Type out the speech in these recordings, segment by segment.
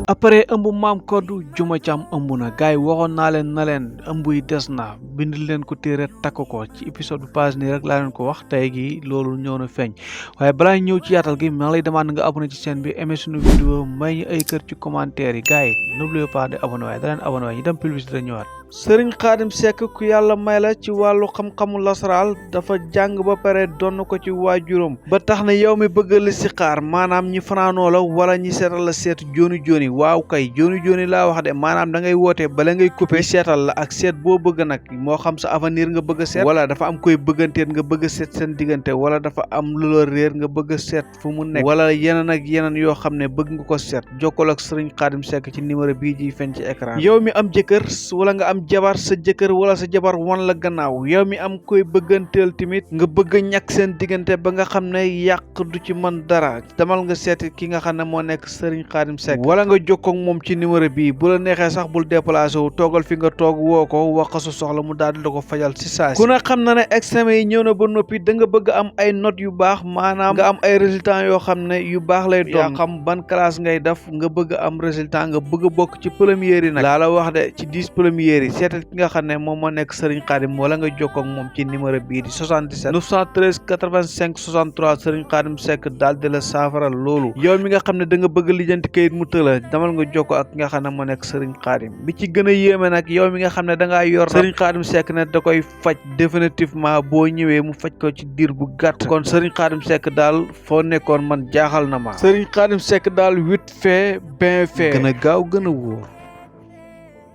après ëmb maam koddu juma cam ëmb na gars yi waxoon naa leen na leen ëmb yi des na bindil leen ko téere takk ko ci épisode bu passé nii rek laa leen ko wax tey gi loolu ñëw na feeñ waaye balaa ñëw ci yaatal gi maa ngi lay demande nga abonné ci chaîne bi aimé suñu vidéo may ñu ay kër ci commentaire yi gars yi n'oubliez pas de abonné waaye da leen abonné waaye ñu dem publicité ñëwaat. Sëriñ Xaadim Seck ku yàlla may la ci wàllu xam-xamu lasaraal dafa jàng ba pare donn ko ci waajuram ba tax na yow mi bëgg la si xaar maanaam ñi fanaanoo la wala ñi seetal la seet jooni jooni waaw kay jooni jooni laa wax de maanaam da ngay wootee bala ngay coupé seetal la ak seet boo bëgg nag moo xam sa avenir nga bëgg a seet wala dafa am koy bëgganteet nga bëgg a seet seen diggante wala dafa am lu la réer nga bëgg a seet fu mu nekk wala yeneen ak yeneen yoo xam ne bëgg nga ko seet jokkoo ak Sëriñ Xaadim Seck ci numéro bii ji feeñ ci écran yow mi am jëkkër wala nga am jabar sa jëkkër wala sa jabar wan la gannaaw yow mi am koy bëgganteel tamit nga bëgg a ñàkk seen diggante ba nga xam ne yàq du ci mën dara demal nga seeti ki nga xam ne moo nekk Sëriñ Xaadim Seck wala nga jokkoo ak moom ci numéro bii bu la neexee sax bul déplacé wu toogal fi nga toog woo ko wax ko sa soxla mu daal di la ko fajal si saa si ku ne xam na ne examen yi ñëw na ba noppi da nga bëgg am ay notes yu baax maanaam nga am ay résultats yoo xam ne yu baax lay doon yaa xam ban classe ngay def nga bëgg am résultat nga bëgg a bokk ci première yi nag laa la wax de ci 10 premières yi seetal ki nga xam ne moom moo nekk Sëriñ Xaadim wala nga jokkoo ak moom ci numéro bii di 77 913 85 63 Sëriñ Xaadim Seck daal di la saafara loolu yow mi nga xam ne da nga bëgg lijjanti kayit mu tëla damal nga jokkoo ak ki nga xam ne moo nekk Sëriñ Xaadim bi ci gën a yéeme nag yow mi nga xam ne da ngaa yor Sëriñ Xaadim Seck ne da koy faj définitivement boo ñëwee mu faj ko ci diir bu gàtt kon Sëriñ Xaadim Seck daal foo nekkoon man jaaxal na ma Sëriñ Xaadim Seck daal vite fait bien fait gën a gaaw gën a wóor.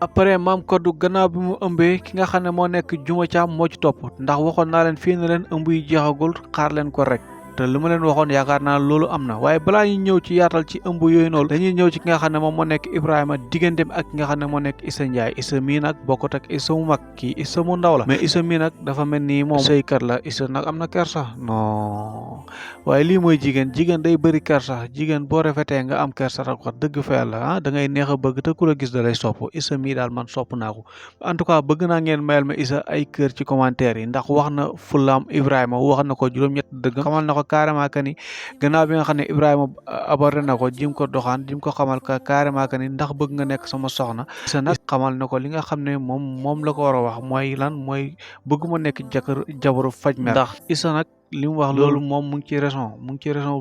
après maam koddu gannaaw bi mu ëmbee ki nga xam ne moo nekk juma caam moo ci topp ndax waxoon naa leen fii na leen ëmb yi jeexagul xaar leen ko rek te li ma leen waxoon yaakaar naa loolu am na waaye balaa ñu ñëw ci yaatal ci ëmb yooyu noonu dañuy ñëw ci ki nga xam ne moom moo nekk Ibrahima digganteem ak ki nga xam ne moo nekk Issa Ndiaye Issa mii nag bokkut ak Issa mu mag kii Issa mu ndaw la mais Issa mii nag dafa mel ni moom sëykat la Issa nag am na kersa non waaye lii mooy jigéen day bëri kersa jigéen boo rafetee nga am kersa rek wax dëgg fa yàlla ah da ngay neex a bëgg te ku la gis da lay sopp Issa mii daal man sopp naa ko en tout cas bëgg naa ngeen mayal ma Issa ay kër ci commentaire yi ndax wax na fulaam Ibrahima wax na ko juróom-ñett dëgg xamal na ko carrément que ni gannaaw bi nga xam ne Ibrahima aboré na ko jim ko doxaan jim ko xamal ka carrément que ni ndax bëgg nga nekk sama soxna Issa nag xamal na ko li nga xam ne moom la ko war a wax mooy lan mooy bëgg ma nekk jabaru faj mer ndax Issa nag li mu wax loolu moom mu ngi ci raison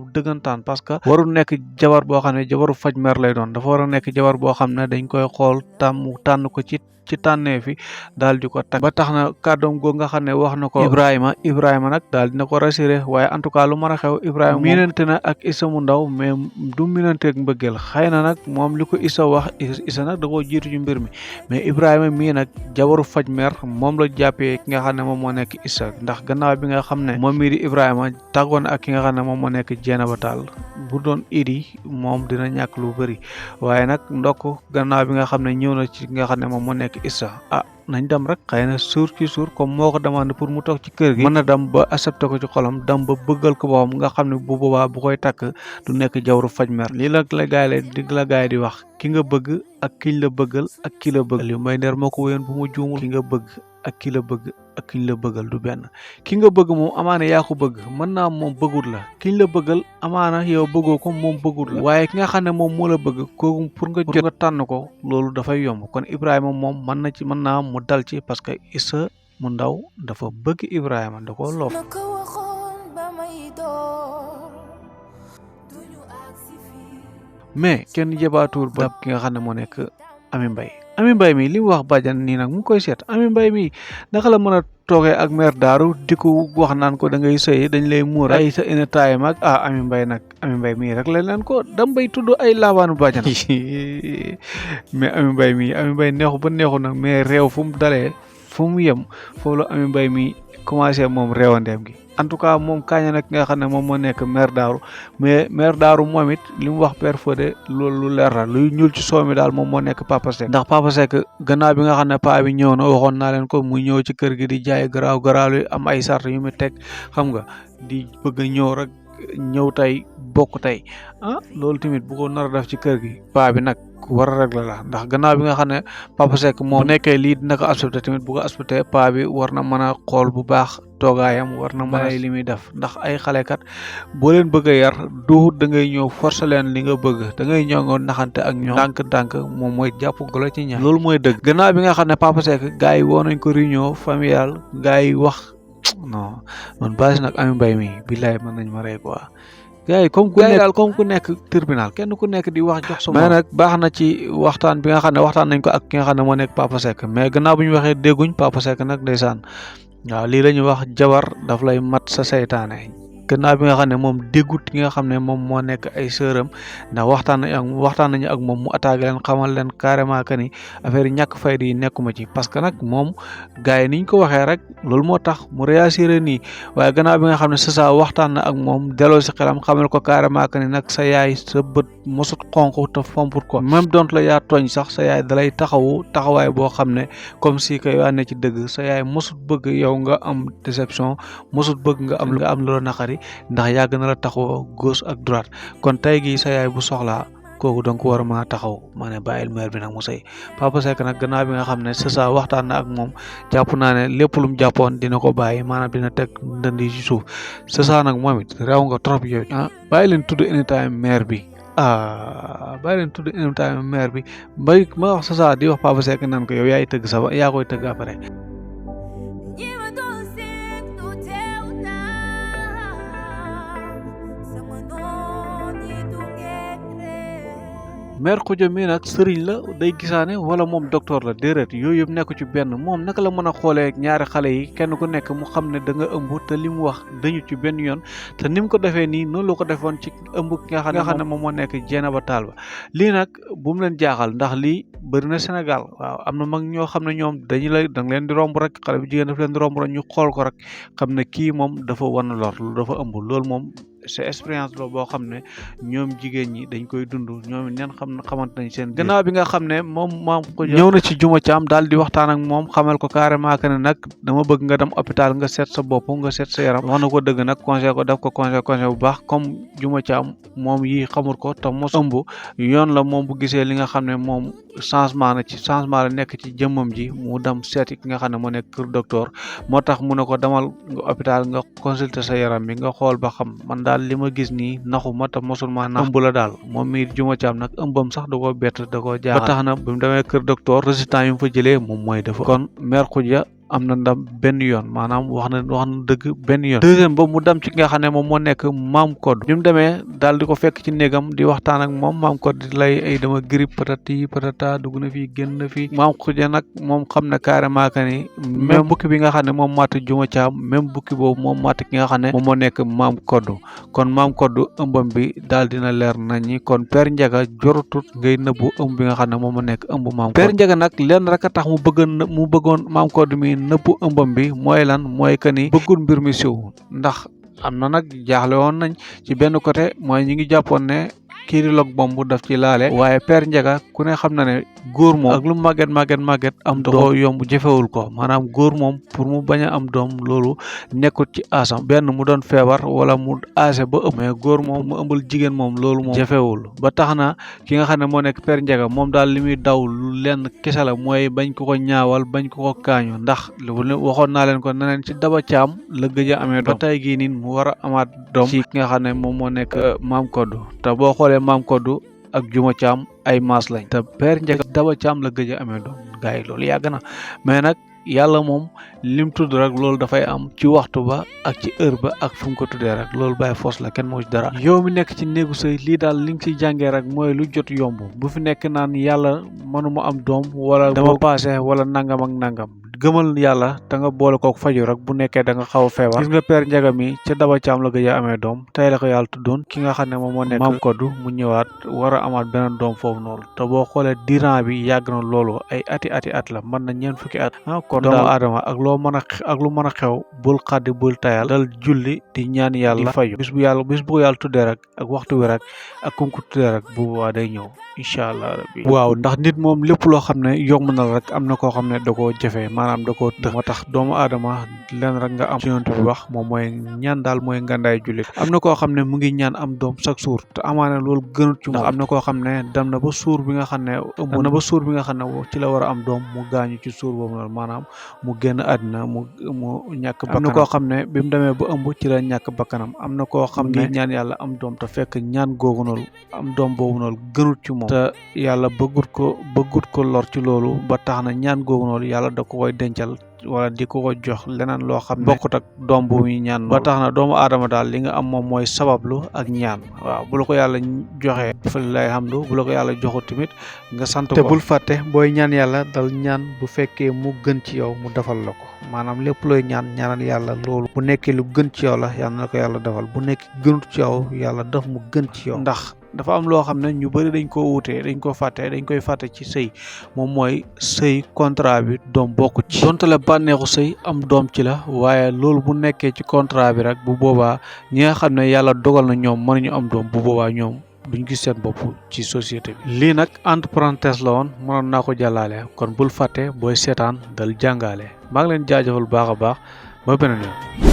bu dëggantaan parce que warul nekk jabar boo xam ne jabaru faj mer lay doon dafa war a nekk jabar boo xam ne dañ koy xool tànn ko ci tànnee fi daal di ko takk ba tax na kàddoom googu nga xam ne wax na ko Ibrahima nag daal dina ko rassuré waaye en tout cas lu mën a xew Ibrahima miinante na ak Issa mu ndaw mais du miinante ak mbëggeel xëy na nag moom li ko Issa wax Issa nag da koo jiitu ci mbir mi mais Ibrahima mii nag jabaru faj mer moom la jàppee ki nga xam ne moom moo nekk Issa ndax gannaaw bi nga xam ne moom mii di Ibrahima tàggoon ak ki nga xam ne moom moo nekk Jeynaba Tall bu doon idi moom dina ñàkk lu bëri waaye nag ndokk gannaaw bi nga xam ne ñëw na ci nga xam ne moom moo nekk Issa nañ dem rek xëy na suur ci suur comme moo ko demandé pour mu toog ci kër gi mën na dem ba accepté ko ci xolam dem ba bëggal ko boppam nga xam ne bu boobaa bu koy takk du nekk jawru faj mer lii la gaay di wax ki nga bëgg ak kiñ la bëggal ak ki la bëgg li may ndeer moo ko wéyoon bu mu juumul ki nga bëgg ak ki la bëgg ak kiñ la bëggal du benn ki nga bëgg moom amaana yaa ko bëgg mën naa moom bëggut la kiñ la bëggal amaana yow bëggoo ko moom bëggut la waaye ki nga xam ne moom moo la bëgg kooku pour nga tànn ko loolu dafay yomb kon Ibrahima moom mën naa mu dal ci parce que Issa mu ndaw dafa bëgg Ibrahima da ko loof mais kenn jëbaatuwul ba ki nga xam ne moo nekk Ami Mbaye mi li mu wax bàjjan nii nag mu ngi koy seet Ami Mbaye mi naka la mën a toogee ak mère Daaru di ko wax naan ko da ngay sëy dañ lay muur ay sa ina taay mag Ami Mbaye mii rek la leen ko dam bay tudd ay laabaanu bàjjan mais Ami Mbaye neexu ba neexu nag mais réew fu mu dalee fu mu yem foofu la Ami Mbaye mi commencé moom réewandeem gi en tout cas moom kaaña nag nga xam ne moom moo nekk mère Daaru mais mère Daaru moom it li mu wax Père Fodé loolu lu leer la luy ñuul ci soow mi daal moom moo nekk Papa Seck ndax Papa Seck gannaaw bi nga xam ne paa bi ñëw na waxoon naa leen ko mu ñëw ci kër gi di jaay garaaw yi am ay sart yu mu teg xam nga di bëgg a ñëw rek ñëw tey bokk tey loolu tamit bu ko nar a def ci kër gi paa bi nag war a régler la ndax gannaaw bi nga xam ne Papa Seck moom nekkee lii dina ko accepté tamit bu ko accepté paa bi war na mën a xool bu baax toogaayam war na mën a li muy def ndax ay xale kat boo leen bëgg a yar du da ngay ñëw forcer leen li nga bëgg da ngay ñëw nga naxante ak ñoom ndànk-ndànk moom mooy jàpp golo ci ñaar loolu mooy dëgg gannaaw bi nga xam ne Papa Seck gars yi woo nañ ko réunion familiale gars yi wax non man basi nag Ami Mbaye mi billaay mën nañ ma rey quoi gars yi comme ku nekk tribunal kenn ku nekk di wax jox sa mais nag baax na ci waxtaan bi nga xam ne waxtaan nañ ko ak ki nga xam ne moo nekk Papa Seck mais gannaaw bu ñu waxee dégguñ Papa Seck nag ndeysaan waaw lii la ñuy wax jabar daf lay mat sa seytaane gannaaw bi nga xam ne moom déggut ki nga xam ne moom moo nekk ay sëram ndax waxtaan nañu ak moom mu attaqué leen xamal leen carrément que ni affaire yi ñàkk fayda yi nekkuma ci parce que nag moom gars yi niñ ko waxee rek loolu moo tax mu réagir nii waaye gannaaw bi nga xam ne sa waxtaan na ak moom delloo si xelam xamal ko carrément que ni nag sa yaay sa bët mosut xonk te fomput ko même dont la yaa tooñ sax sa yaay dalay taxawaay boo xam ne comme si que yaa ne ci dëgg sa yaay mosut bëgg yow nga am déception mosut bëgg nga am loo naqari ndax yàgg na la taxawoo gauche ak droite kon tey gi sa yaay bu soxlaa kooku donc war a mën a taxaw ma ne bàyyil mère bi nag mu sëy Papa Seck nag gannaaw bi nga xam ne sa waxtaan na ak moom jàpp naa ne lépp lu mu jàppoon dina ko bàyyi maanaam dina teg ndënd yi ci suuf sa nag moom it réew nga trop yow bàyyi leen tudd anytime mère bi bàyyi leen tudd anytime mère bi mbay ma wax sa di wax Papa Seck nan ko yow yaay tëgg yaa koy tëgg après mère Khoudia mii nag sëriñ la day gisaane wala moom docteur la déedéet yooyu yëpp nekk ci benn moom naka la mën a xoolee ñaari xale yi kenn ku nekk mu xam ne da nga ëmb te li mu wax dañu ci benn yoon te ni mu ko defee nii noonu la ko defoon ci ëmb ki nga xam ne moom moo nekk Dieynaba Tall ba lii nag bu mu leen jaaxal ndax lii bëri na Sénégal waaw am na mag ñoo xam ne ñoom da nga leen di romb rek xale bu jigéen daf leen di romb rek ñu xool ko rek xam ne kii moom dafa wan lor dafa ëmb loolu moom c'est expérience la boo xam ne ñoom jigéen ñi dañ koy dund ñoom it ñan xamante nañ seen gannaaw bi nga xam ne moom maam ko ñëw na ci Juma Caam daal di waxtaan ak moom xamal ko carrément que ne nag dama bëgg nga dem hôpital nga seet sa bopp nga seet sa yaram wax na ko dëgg nag conseil ko def ko conseil bu baax comme Juma Caam moom yi xamul ko te mos ëmb yoon la moom bu gisee li nga xam ne moom changement la nekk ci jëmmam ji mu dem seeti ki nga xam ne moo nekk kër docteur moo tax mu ne ko demal nga hôpital nga consulter sa yaram bi nga xool ba xam man daal li ma gis nii naxu ma te mosul ma nax ëmb la daal moom mi Juma Caam nag ëmbam sax da koo bett da koo jaaxal ba tax na bi mu demee kër docteur résultat yi mu fa jëlee moom mooy dafa kon mère Khoudia am na ndam benn yoon maanaam wax na dëgg benn yoon deuxième ba mu dem ci nga xam ne moom moo nekk maam Codou bi mu demee daal di ko fekk ci néegam di waxtaan ak moom maam Codou di lay ay dama grippe patati patata dugg na fii génn na fii maam Khoudia nag moom xam ne carrément que ni même bukki bi nga xam ne moom matt Juma Caam même bukki boobu moom matt ki nga xam ne moom moo nekk maam Codou kon maam Codou ëmbam bi daal dina leer nañi kon Père Ndiaga jorutut ngay nëbbu ëmb bi nga xam ne moom moo nekk ëmb maam Père Ndiaga nag lenn rek a tax mu bëggoon maam Codou mi nëpp ëmbam bi mooy lan mooy que ni bëggul mbir mi siw ndax am na nag jaaxle woon nañ ci benn côté mooy ñi ngi jàppoon ne kii di Log Bomb daf ci laale waaye Père Ndiaga ku ne xam na ne góor moom ak lu màgget am da ko yomb jëfewul ko maanaam góor moom pour mu bañ a am doom loolu nekkut ci asam benn mu doon feebar wala mu âgé ba ëpp mais góor moom mu ëmbal jigéen moom loolu moom jëfewul ba tax na ki nga xam ne moo nekk Père Ndiaga moom daal li muy daw lenn kese la mooy bañ ko ñaawal bañ ko kaañu ndax waxoon naa leen ko ne leen ci Daba Caam la gëj a amee doom ba tey gii nii mu war a amaat doom ci ki nga xam ne moom moo nekk maam Codou te boo xoolee maam Codou ak Juma Caam ay maas lañ te Père Ndiaga Daba Caam la gëj a amee doom gars yi loolu yàgg na mais nag yàlla moom lim tudd rek loolu dafay am ci waxtu ba ak ci heure ba ak fu mu ko tuddee rek loolu bàyyi foos la kenn moo ci dara yow mi nekk ci néegu sëy lii daal li nga ciy jàngee rek mooy lu jot yomb bu fi nekk naan yàlla mënuma am doom wala dama passé wala nangam ak nangam gëmal yàlla te nga boole kook faju rek bu nekkee da nga xaw a feebar gis nga Père Ndiaga mi ca Daba Caam la gëj a amee doom tey la ko yàlla tuddoon ki nga xam ne moom moo nekk maam Codou mu ñëwaat war a amaat beneen doom foofu noonu te boo xoolee diran bi yàgg na loolu ay at la mën na ñeent fukki at kon doomu aadama ak lu mën a xew bul xaddi bul tayal dal julli di ñaan yàlla faju bis bu yàlla tuddee rek ak waxtu wi rek ak kum ko tuddee rek bu boobaa day ñëw incha allah rabbi waaw ndax nit moom lépp loo xam ne yomb na rek am na koo xam ne da koo jëfee maanaam da koo tëx moo tax doomu aadama leen rek nga am ci yonent bi wax moom mooy ñaan daal mooy ngandaay jullit am na koo xam ne mu ngi ñaan am doom chaque jour te amaana loolu gënut ci moom am na koo xam ne dem na ba suur bi nga xam ne ëmb na ba suur bi nga xam ne ci la war a am doom mu gaañu ci suur boobu noonu maanaam mu génn àddina mu ñàkk bakkanam am na koo xam ne bi mu demee ba ëmb ci la ñàkk bakkanam am na koo xam ne ñaan yàlla am doom te fekk ñaan googu noonu am doom boobu noonu gënut ci moom te yàlla bëggut ko lor ci loolu ba tax na ñaan googu noonu yàlla da ko koy dencal wala di ko jox leneen loo xam ne bokkut ak doom bu muy ñaan ba tax na doomu aadama daal li nga am moom mooy sabablu ak ñaan waaw bu la ko yàlla joxee fa lay hamdu bu la ko yàlla joxu tamit nga sant ko te bul fàtte booy ñaan yàlla dal ñaan bu fekkee mu gën ci yow mu defal la ko maanaam lépp looy ñaanal yàlla loolu bu nekkee lu gën ci yow la yàlla na ko yàlla defal bu nekk gënut ci yow yàlla def mu gën ci yow ndax dafa am loo xam ne ñu bëri dañ ko wuutee dañ koy fàtte ci sëy moom mooy sëy contrat bi doom bokku ci donte la bànneexu sëy am doom ci la waaye loolu bu nekkee ci contrat bi rek bu boobaa ñi nga xam ne yàlla dogal na ñoom mënuñu am doom bu boobaa ñoom duñ gis seen bopp ci société bi lii nag entre parenthèse la woon mënoon naa ko jàllaale kon bul fàtte booy seetaan dal jàngaale maa ngi leen jaajëfal baax a baax ba beneen yoon